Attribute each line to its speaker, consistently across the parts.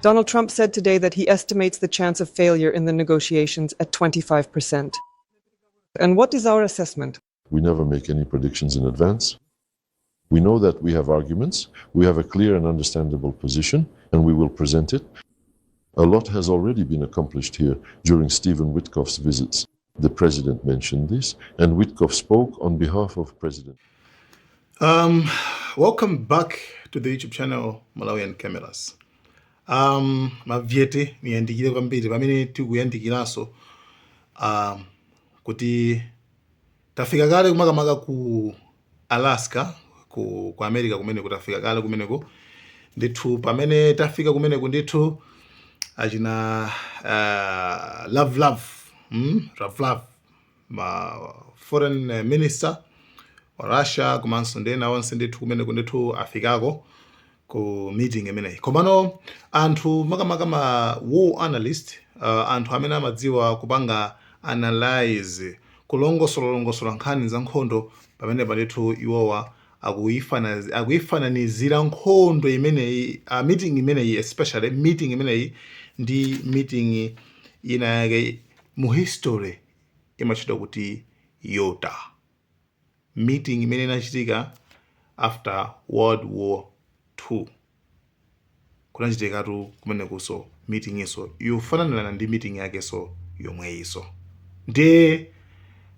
Speaker 1: Donald Trump said today that he estimates the chance of failure in the negotiations at 25%. And what is our assessment?
Speaker 2: We never make any predictions in advance. We know that we have arguments, we have a clear and understandable position, and we will present it. A lot has already been accomplished here during Stephen Whitcoff's visits. The president mentioned this, and Whitcoff spoke on behalf of President.
Speaker 3: Welcome back to the YouTube channel Malawian Cameras. Mavyete miyandikire kwambiri pamene tikuyandikiranso kuti tafika kale kumakamaka ku Alaska, ku America kumeneko. Tafika kale kumeneko ndithu. Pamene tafika kumeneko ndithu, achina Lavrov, Lavrov, ma foreign minister wa Russia, komanso ndi ena onse ndithu kumeneko ndithu afikako ku meeting imeneyi. Komano anthu, makamaka ma war analyst, anthu amene amadziwa kupanga analyze, kulongosola nkhani za nkhondo, pamene ndithu iwowa akuyifananizira nkhondo imeneyi, meeting imeneyi, especially meeting imeneyi ndi meeting ina yake mu history imatchedwa kuti Yalta meeting, imene inachitika after World War II. Kunachitikatu kumenekuso meeting iso yofananirana ndi meeting yakeso yomweyiso. Ndi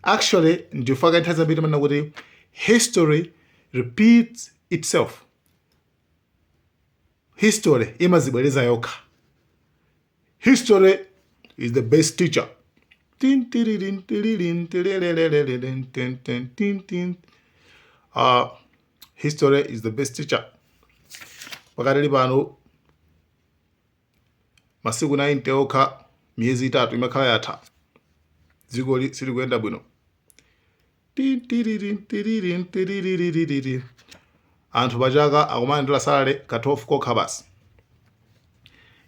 Speaker 3: actually ndifaka nthawi zambiri timanena kuti history repeats itself, history imazibwereza yokha, history is the best teacher. Tin, tiririn, tiririn, tiririririn, tin, tin, tin, tin. History is the best teacher. Pakatali pano masiku 90 okha, miyezi 3 imakhala yatha, dziko silikuyenda bwino. Tin, tiririn, tiririn, tiriririri. Anthu pachaka akumalandira salary ka 12 kokha basi.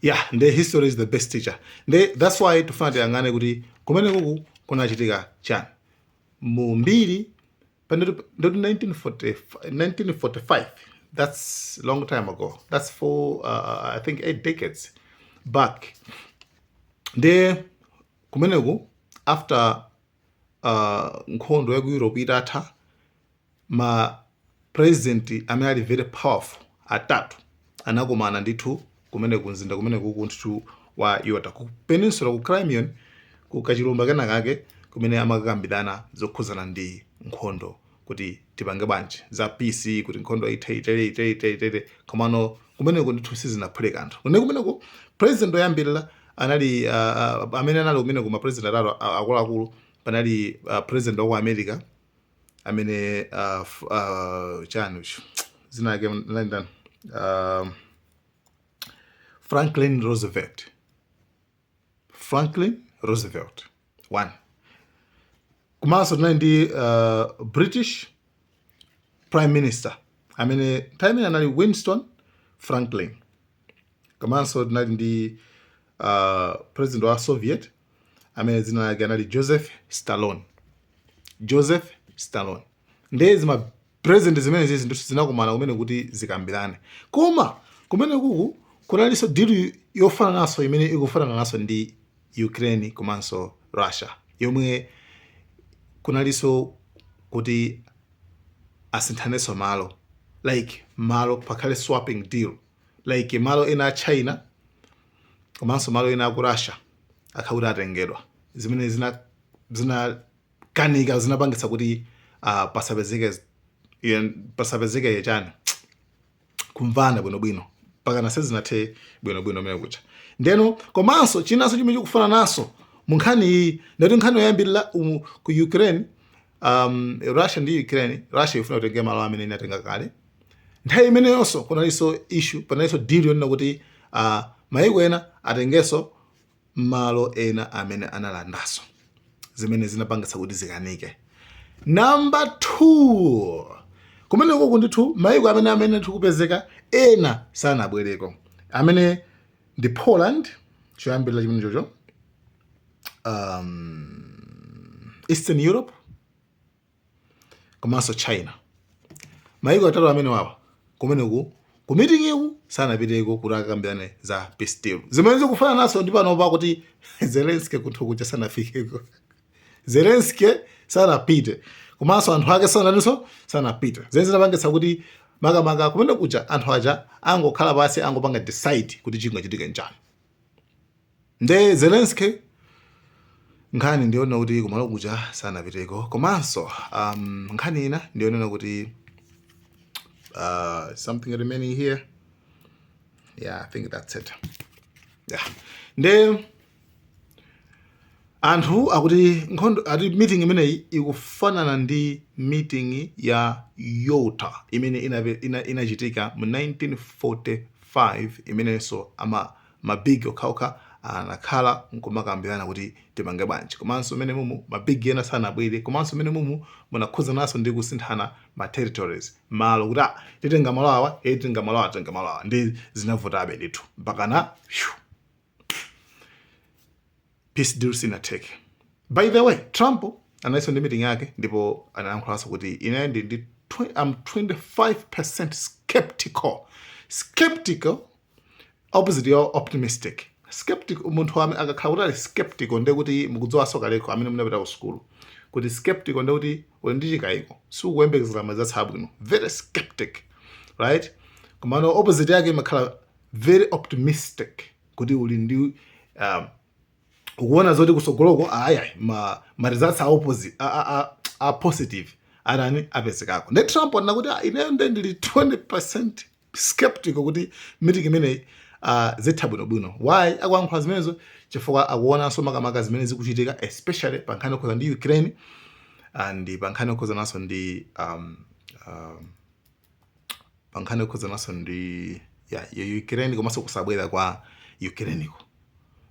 Speaker 3: Yeah, nde history is the best teacher. Nde that's why tifuna tiyang'ane kuti kumene kuku kunachitika chani mu mbiri. Ndoti 1945, 1945, that's long time ago. That's for I think 8 decades back. Nde kumeneku after nkhondo ya ku Europe itatha, ma president amene ali very powerful atatu anakumana ndithu kumeneku, mzinda kumeneku ndithu wa Yalta, ku peninsula, ku Crimean, ku kachilumba kena kake kumene amakakambirana zokhuzana ndi nkhondo, kuti tipange bwanji za peace, kuti nkhondo ithe, itere, itere, itere, itere. Komano kumeneko ndithu sizinaphule kanthu. Kune kumeneko president oyambirira anali amene anali kumeneko, ma president atatu akuluakulu, panali president wa ku America amene chani uchu zina yake nani ndani, Franklin Roosevelt, Franklin Roosevelt one. Komanso tinali ndi British prime minister amene nthawi imene anali Winston Franklin. Komanso tinali ndi president wa Soviet amene dzina lake anali Joseph Stalin, Joseph Stalin. Ndezi ma president zimene zizi ndithu zinakumana kumene kuti zikambirane. Koma kumene kuku kunalinso deal yofanananso imene ikufanananso ndi Ukraine komanso Russia, yomwe kunalinso kuti asinthanenso malo, like malo pakhale swapping deal, like malo ena a China komanso malo ena aku Russia akhakuti atengedwa, zimene zinakanika, zinapangitsa kuti pasapezeke chani, kumvana bwinobwino, pakana sizinathe bwinobwino mene kucha. Ndeno komanso chinanso chimene chikufana naso mu nkhani iyi, ndati nkhani yoyambirira ku Ukraine, Russia ndi Ukraine, Russia ifuna kutenga malo amene inatenga kale. Nthawi imeneyonso kunalinso issue, panalinso deal yonena kuti mayiko ena atengenso malo ena amene analandaso, zimene zinapangitsa kuti zikanike. Number 2, kumeneko ndithu mayiko amene tikupezeka ena sanabwereko, amene ndi Poland, choyambirira chimene chocho, Eastern Europe komanso China. Mayiko atatu amene wawa kumeneku ku meeting iku Sanapiteko kuti akakambirane za peace deal, zimene zikufanananso ndi panopa kuti Zelensky kunthu kuja sanafikeko. Zelensky sanapite, komanso anthu ake sananinso sanapite, zimene zinapangitsa kuti makamaka kumene kuja anthu aja angokhala pasi, angopanga decide kuti chingachitike njani. Nde Zelensky, nkhani ndiyonena kuti kumalo kuja sanapiteko. Komanso nkhani ina ndiyonena kuti something remaining here. Yeah, I think that's it. Yeah, nde anthu akuti nkhondo, ati meeting imeneyi ikufanana ndi meeting ya Yalta imene inachitika mu 1945, imenenso ama ma big okhaokha anakhala nkumakambirana kuti tipange bwanji. Komanso mmene mumu ma big ena sanabwere, komanso mmene mumu munakhuzananso ndi kusinthana ma territories, malo, kuti ah, titenga malo awa, eh, titenga malo awa, titenga malo awa. Ndi zinavutabe ndithu mpakana phew, peace deal sinatheke. By the way, Trump analinso ndi meeting yake, ndipo anayankhulanso kuti ine ndi I'm 25% skeptical. Skeptical, opposite ya optimistic. Skeptical, munthu akakhala kuti ali skeptical, ndiye kuti mukudziwanso kaleko amene munapita ku sukulu kuti skeptical ndiye kuti uli ndi chikayiko, sikuyembekezera results abwino, very skeptic, right? Komano opposite yake imakhala very optimistic, kuti uli ndi ukuona zoti kusogoloko ayayi, ma results a opposite a positive arani apezekako. Ndi Trump anena kuti, "Ah, ineyo nde ndili 20% skeptical kuti meeting imeneyi zitha bwinobwino." Why akuyankhula zimenezo? Chifukwa akuonanso makamaka zimene zikuchitika, especially pa nkhani yokhuza ndi Ukraine and pa nkhani yokhuzananso ndi ya Ukraine, komanso kusabwera kwa Ukraine ko,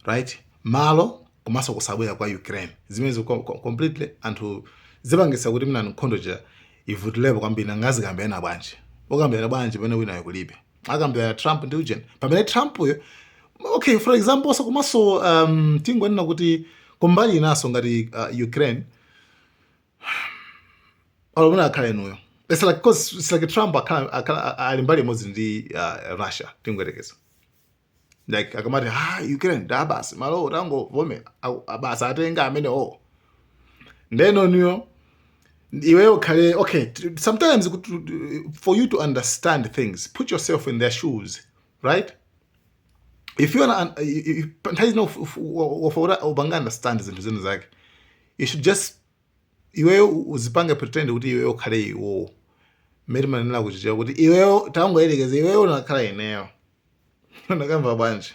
Speaker 3: right, malo, komanso kusabwera kwa Ukraine, zimenezo completely anthu zipangisa kuti mnani nkhondo ja ivutilepo kwambiri. Nangazikambirana bwanji? Ukambirana bwanji pamene winayo kulibe? Akambirana Trump ndi ujeni pamene Trump uyo, okay, for example, so komanso tingonena kuti kumbali inaso ngati Ukraine olo akhala inuyo, it's like, 'cause it's like Trump akhala ali mbali imodzi ndi Russia, tingoyerekeza, like akamati, "Ah, Ukraine da basi malo tangovomera basi atenga amene o." Ndeno niyo iweyo ukhale okay. Sometimes for you to understand things, put yourself in their shoes, right? If you wanna, nthawi zina wafuna upanga understand zinthu zina zake, you should just, iweyo uzipange pretend kuti iweyo ukhale iwo. Mmene manena kuchicha kuti iweyo, tangoyerekeza iweyo unakhala ineyo, unakamva bwanji?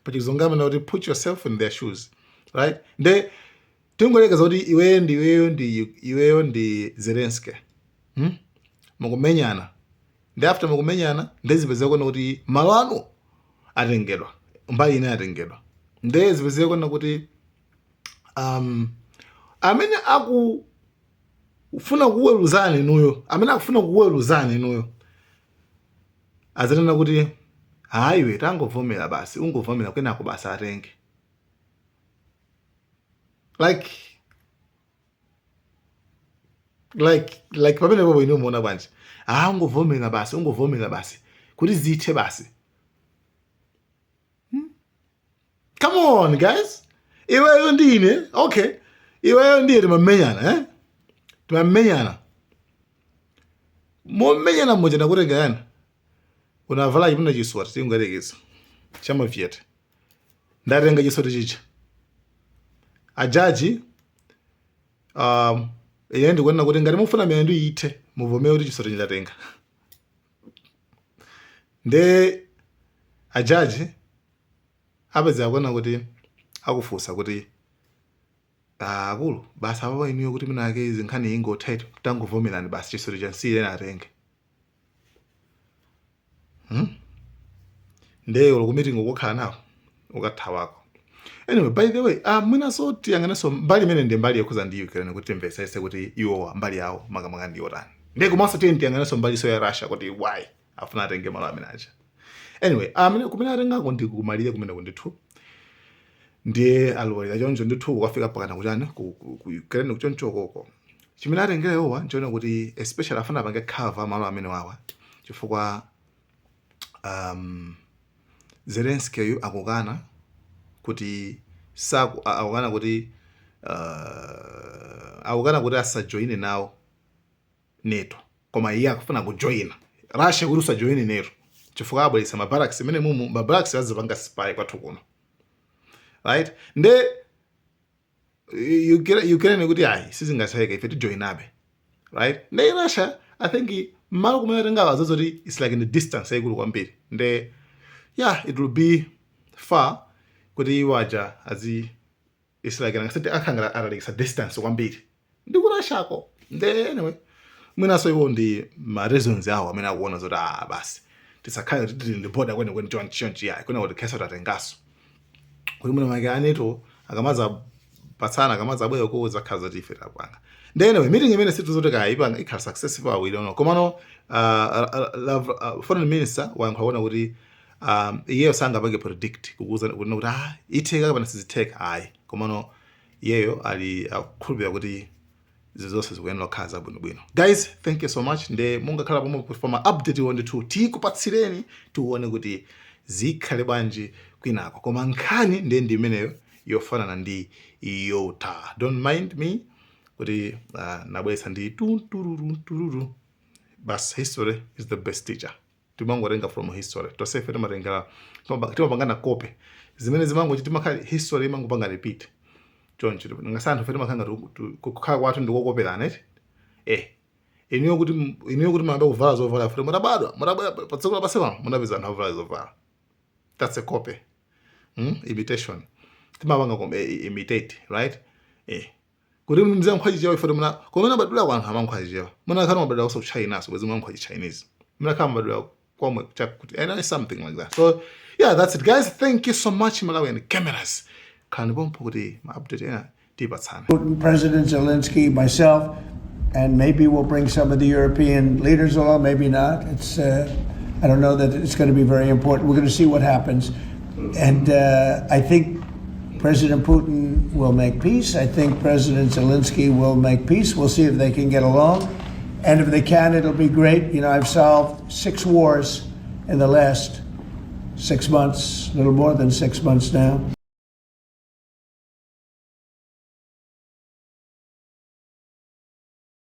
Speaker 3: Pachizungu amene kuti "put yourself in their shoes", right? Nde tingoyerekeza kuti iweyo ndi Zelensky, Mukumenyana, ndi after mukumenyana, ndezipezeka kuona kuti malo anu atengedwa, mbali ina atengedwa. Nde zipezeka kuona kuti amene akufuna kuweruzani inuyo, amene akufuna kuweruzani inuyo azanena kuti, "Hayiwe, tangovomera basi, ungovomera kwenako basi atenge." Like pamene popo inu muona bwanji? Ah, ungovomera basi, ungovomera basi kuti zithe basi. Come on guys, iweyo ndine, okay, iweyo ndiye timamenyana, eh? Timamenyana, momenyana mmoja nakutenga yani unavala chimene chiswati, tingoyerekeza chamavyete, ndatenga chiswati chicha. Ajaji, ine ndikuonera kuti ngati mufuna milandu ithe, muvomere kuti chiswati ndatenga. Nde ajaji apeza kuona kuti akufunsa kuti, "Ah, akulu, basi apapo inuyo kuti minake izi nkhani ingotha, tangovomerani basi, chiswati chansiyire atenge." Nde ulo ku meeting ukukhala nawo ukathawako. Anyway, by the way, mwinaso tiyang'anenso mbali imene ndi mbali yokhuza ndi Ukraine kuti timvetsetse kuti iwowa mbali yawo makamaka ndi yotani. Nde komanso tiye tiyang'anenso mbaliso ya Russia kuti why afuna atenge malo amene aja. Anyway, amene kumene atengako ndi kumalire kumene kundithu, ndiye alowera choncho ndithu kukafika pakana kuchani ku Ukraine kuchoncho koko. Chimene atengera iwowa nchiona kuti especially afuna apange cover malo amene wawa chifukwa Zelensky akukana kuti saku akukana kuti asajoine nawo NATO, koma iye akufuna kujoina Russia kuti usajoine NATO chifukwa abweretsa ma barracks imene mumu ma barracks azipanga spy kwathu kuno, right? Nde Ukraine kuti ayi, sizingatheke, ife tijoinabe, right? Nde Russia, I think malo kumene atengawo azazoti it's like in the distance yayikulu kwambiri. Nde yeah, it will be far kuti iwo aja azi it's like angasati akhangala atalikisa distance kwambiri ndi ku Russiako. Nde anyway, mwinaso iwo ndi ma reasons awo amene akuona zoti ah, basi, tisakhale kuti tili ndi border kwenikweni chonchi chonchi, yayi, kwena kuti khesa tatengaso kuti mwina make a NATO akamaza patsana, akamaza abwera ko zakhala zoti ife tapanga. Nde anyway, meeting imene situzoti kaya ipanga ikhala successful, we don't know. Komano foreign minister wayankhula kuona kuti iyeyo sangapange predict kukuza kuti kuti ah, itheka kapena sizitheka, ayi. Komano iyeyo ali akukhulupirira kuti izi zonse zikuyenera kukhala zabwinobwino. Guys, thank you so much. Nde mungakhala pomwe kufama update iwo ndithu tikupatsireni, tione kuti zikhale bwanji kwinako. Koma nkhani ndiye ndi imeneyo yofanana ndi yota. Don't mind me kuti nabweretsa ndi tuntururu tururu bas. History is the best teacher. Timangotenga from history tonsefe, timatengera, timapangana copy zimene zimangochi timakhala history imangopanga repeat choncho. Ngasi anthu fe timakhala ngati kukhala kwathu ndikokoperana eti. Inuyo kuti mayamba kuvala zovala futi mutabadwa, mutabwera pa dziko lapansi pano, munapeza anthu avala zovala. That's a copy, Imitation. Timapanga imitate, right? Kuti mziyankhula Chichewa ife muna kumene abadwira kwa anthu amankhula Chichewa, munakhala mabadwira kuso China, so bwezi muyankhula Chinese, munakhala mabadwira kwamwe chakuti and something like that. So yeah, that's it, guys. Thank you so much. Malawi Cameras, khalani pompo kuti ma update ena tipatsane.
Speaker 4: Putin, President Zelensky, myself, and maybe we'll bring some of the European leaders along, maybe not. I don't know that it's going to be very important. We're going to see what happens. And I think President Putin will make peace. I think President Zelensky will make peace. We'll see if they can get along. And if they can, it'll be great. I've solved six wars in the last 6 months, a little more than 6 months now.